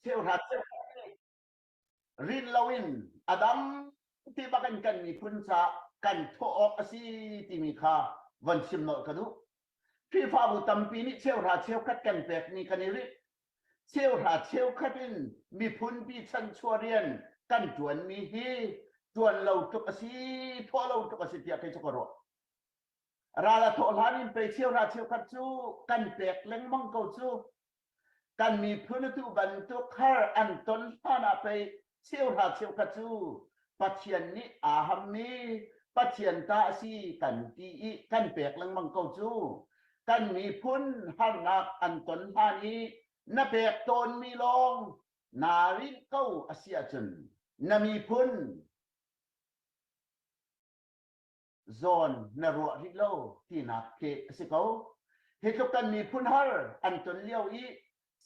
Cheuhra cheukhat nih rin loin a dang ti bak in kan miphun ca kan thawh awk a si timi kha von chim nolh ka duh. Khrihfabu tampi nih cheuhra cheukhat kan pekmi kan i rinh. Cheuhra cheukhat in miphunpi chanchuah rian kan ṭuanmi hi ṭuan lo tluk a si, thawh lo tluk a si tiah kei cu ka ruah. Ral a thawh hlan in pei cheuhra cheukhat cu kan pek lengmang ko cu. Kan miphun atu bantuk har an ton hlan ah pei cheuhra cheukhat cu Pathian nih aa hammi Pathian ta a si kan ti i kan pek lengmang ko cu. Kan miphun harnak an ton hlan i na pek tawnmi lawng naa rinh ko a si ahcun na miphun zawn na ruah rih lo tinak khi a si ko. Hi tluk kan miphun har an ton lio i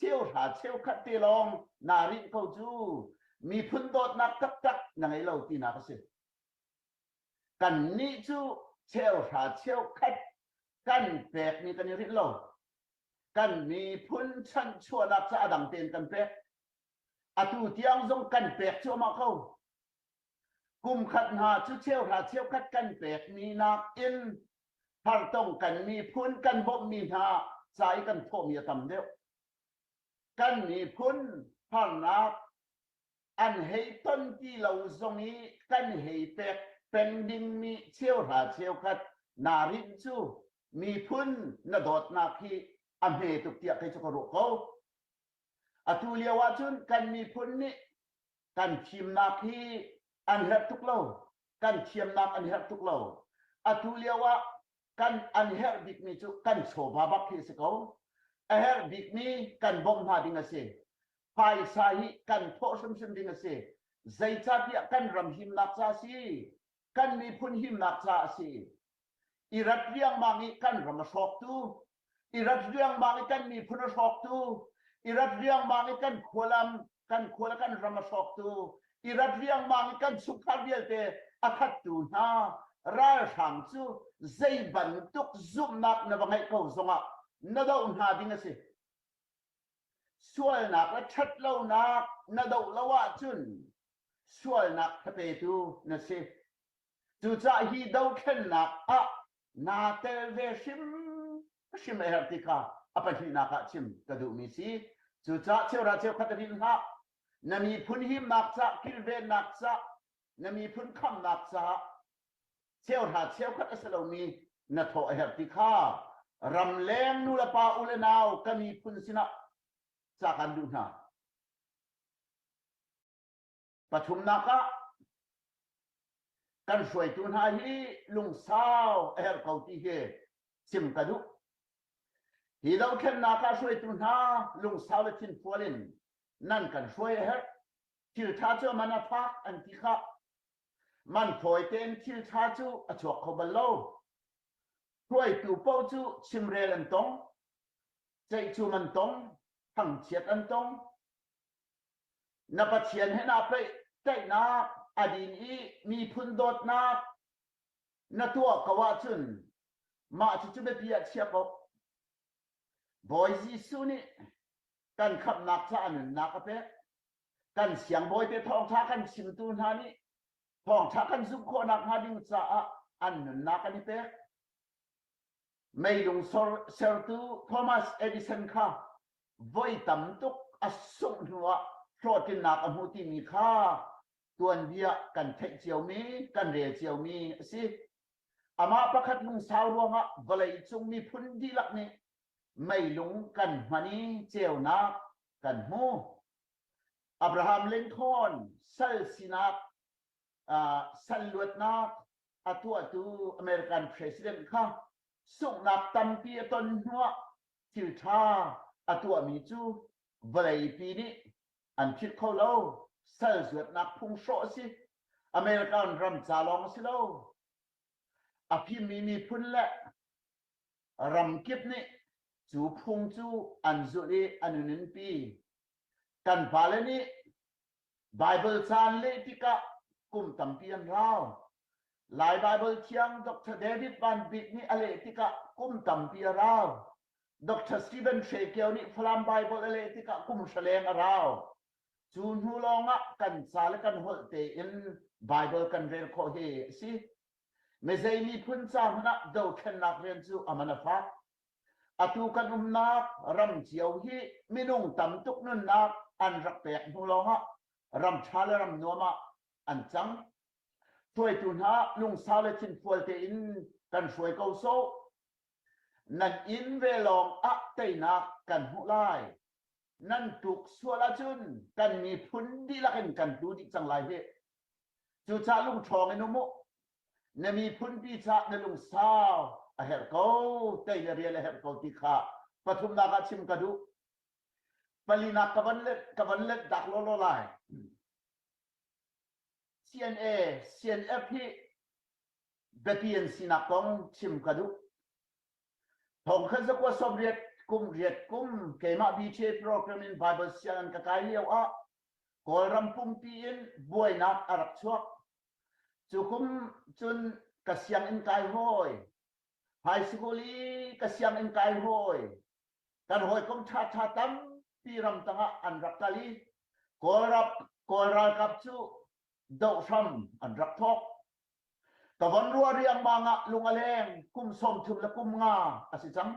cheuhra cheukhat te lawng naa rinh ko cu miphun dawtnak taktak na ngei lo tinak a si. Kannih cu cheuhra cheukhat kan pekmi kan i rinh lo. Kan miphun chanhchuahnak ca a dang tein kan pek. Atu tiang zong kan pek cuahmah ko. Kum khat hna cu cheuhra cheukhat kan pekmi nakin hartong kan miphun kan bawmhmi hna ca i kan thawhmi a tam deuh. Kan miphun harnak an hei ton ti lo zong i kan hei pek peng dingmi cheuhra cheukhat naa rinh cu miphun na dawtnak hi a hme tuk tiah kei cu ka ruah ko. Atu lio ahcun kan miphun nih kan thimnak hi an herh tuk lo kan thiamnak an herh tuk lo atu lio ah kan an herh bikmi cu kan chawva bak hi a si ko a herh bikmi kan bawmh hna ding a si phaisa hi kan thawh hrimhrim ding a si zeicahtiah kan ram himnak ca a si kan miphun himnak ca a si i rat riangmang i kan ram a hrawktu i rat riangmang i kan miphun a hrawktu i rat riangmang i kan khualam kan khua kan ram a hrawktu i rat riangmang i kan chungkhar vialte a thattu hna ralhrang cu zei bantuk zumhnak na va ngeih ko zongah na doh hna ding a si sualnak le ṭhatlonak na doh lo ahcun sualnak thapetu na si Cucaah hi dothlennak ah naa tel ve hrimhrim a herh ti kha a pahnihnak ah chim ka duhmi si. Cucaah cheuhra cheukhat rin hlah. Na miphun himnak ca, kilvennak ca, na miphun khamnak caah cheuhra cheukhat a si lomi na thawh a herh ti kha ramleng nu le pa u le nau ka miphun sinah ca kan duh hna. Pathumnak ah kan hruaitu hna hi lungsau a herh ko ti hi chim ka duh. Hi dothlennak ah hruaitu hna lungsau le thinfual in nan kan hruai a herh. Thil ṭha cu man a fak an ti khah. Man fawi tein thil ṭha cu a chuak kho bal lo. Hruaitu paoh cu chimrel an tong, ceihcum an tong, thangchiat an tong, Na Pathian he naa pehtlaihnak a din i miphun dawtnak na tuah ko ahcun mah cucu biapi ah chia ko. Bawi Jesuh nih kan khamhnak caah nunnak a pek. Kan siangbawi te thawngṭha kan chimtu hna nih thawngṭha kan zumh khawh nakhnga ding caah an nunnak an i pek. Meilung sertu Thomas Edison kha voi tam tuk a sungh hnuah hlawhtlinnak a hmu timi kha tuanbia kan theih ciomi, kan rel ciomi a si. Amah pakhat lungsau ruangah vawleicung miphun dihlak nih meilung kan hman i ceunak kan hmu. Abraham Lincoln sal sinak sal luatnak a tuahtu American president kha sunghnak tampi a ton hnuah thil ṭha a tuahmi cu vawleipi nih an philh kho lo. Sal zuatnak phung hrawh a si. American ram ca lawng a si lo. A fimmi miphun le ram kip nih cu phung cu an zulh i an i nunpi. Kan pale nih Baibal caan leh tikah kum tampi an rau. Lai Baibal thiang Dr. David Van Bik nih a leh tikah kum tampi a rau. Dr. Stephen Hre Kio nih Falam Baibal a leh tikah kum hra leng a rau. Cu hnu lawngah kan ca le kan holh tein Bible kan rel khawh hi a si. Mizei miphun ca hmanh ah dothlennak rian cu a man a fak. Atu kan umnak ram cio hi minung tam tuk nunnak an rak pek hnu lawngah ram ṭha le ram nuam ah an cang. Hruaitu hna lungsau le thinfual tein kan hruai ko sawh. Nan inn ve lawng ah teinak kan hmuh lai. Nan tuk sual ahcun kan miphun dihlak in kan tlu dih cang lai hih. Cucaah lungṭhawng in um u. Na miphunpi caah na lungsau a herh ko, tei le rial a herh ko ti kha pathumnak ah chim ka duh. Palinak ka van let ka van let dak lawlaw lai. CNA, CNF hi biapi an sinak kong chim ka duh. Thongkhat zakua sawmriat kum riat kum keimah BTA program in Bible sianginn ka kai lio ah Kawlram pumpi in buainak a rak chuak. Cu kum cun ka sianginn kai hawi, high school i ka sianginn kai hawi, kan hawikom ṭhaṭha tampi ramtang ah an rak kal i Kawlrap Kawl ralkap cu doh hram an rak thawk. Ka von ruah riangmang ah lung a leng kum 30 le kum nga a si cang.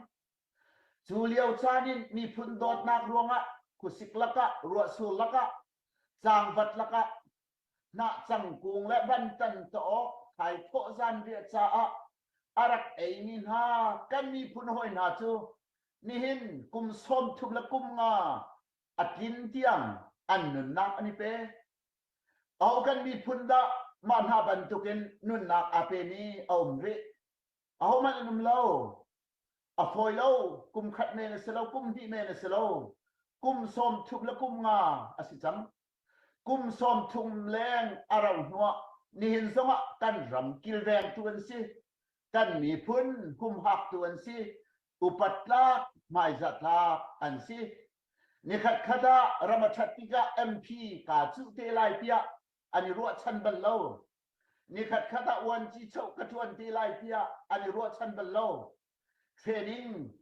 Cu lio caan in miphun dawtnak ruangah khuasik lakah ruahsur lakah cangvat lakah hnahcang kung le bantan taawk thaithawh zanriah caah a rak eimi hna kan miphun hawi hna cu nihin kum 30 le kum nga a tlin tiang an nunnak an i pe. Aho kan miphun dah mah hna bantukin nunnak aa pemi a um rih? Ahohmanh an um lo. A fawi lo. Kum khat men a si lo, kum hnih men a si lo. Kum 30 le kum nga a si cang. Kum 30 leng a rauh hnuah nihin zongah kan ram kilvengtu an si. Kan miphun humhaktu an si. Upat tlak, hmaizah tlak an si. Nikhat khat ah ram a ṭhat tikah MP kaa cuh te lai tiah an i ruahchan bal lo. Nikhat khat ah uanci choh ka ṭuan te lai tiah an i ruahchan bal lo. Training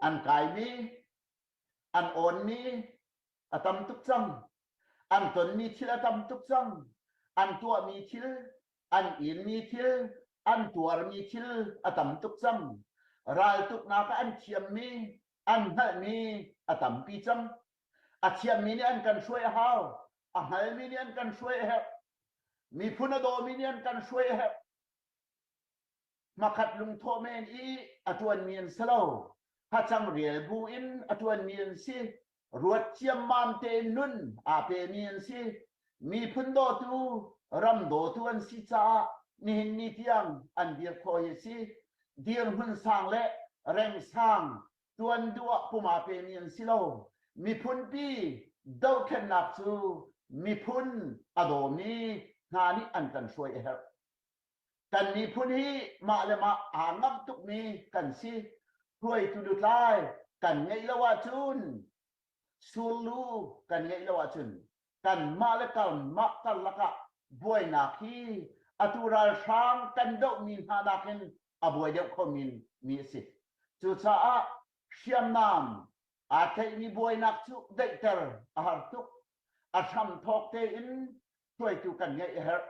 an kaimi, an awnmi a tam tuk cang. An tonmi thil a tam tuk cang. An tuahmi thil, an inmi thil, an tuarmi thil a tam tuk cang. Raltuknak ah an thiammi, an hngalhmi a tampi cang. A thiammi nih an kan hruai a hau. A hngalmi nih an kan hruai a herh. Miphun a dawmi nih an kan hruai a herh. Hmakhat lungthawh men i a ṭuanmi an si lo. Hacang rial bu in a ṭuanmi an si. Ruat ciammam tein nun aa pemi an si. Miphun dawtu, ram dawtu an si caah nihin ni tiang an dir khawh hi a si. Dirhmun sang le reng sang tuan duh ah pum aa pemi an si lo. Miphunpi dohthlennak cu miphun a dawmi hna nih an kan hruai a herh. Kan miphun hi mah le mah aa ngamh tukmi kan si. Hruaitu lutlai kan ngeih lo ahcun surlu kan ngeih lo ahcun kanmah le kanmah karlak ah buainak hi atu ralhrang kan dohmi hna nakin a buai deuh khomi mi a si. Cucaah hriamnam aa tlaihmi buainak cu daihter a har tuk. A hramthawk tein hruaitu kan ngeih a herh.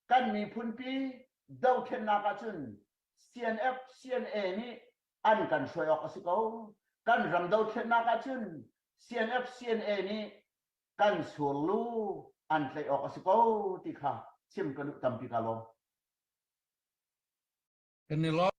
Kan miphunpi dothlennak ahcun CNF, CNA nih an kan hruai awk a si ko. Kan ram dothlennak ahcun CNF, CNA nih kan surlu an tlaih awk a si ko ti kha chim ka duh tampi ka lawm. Kan i lawm.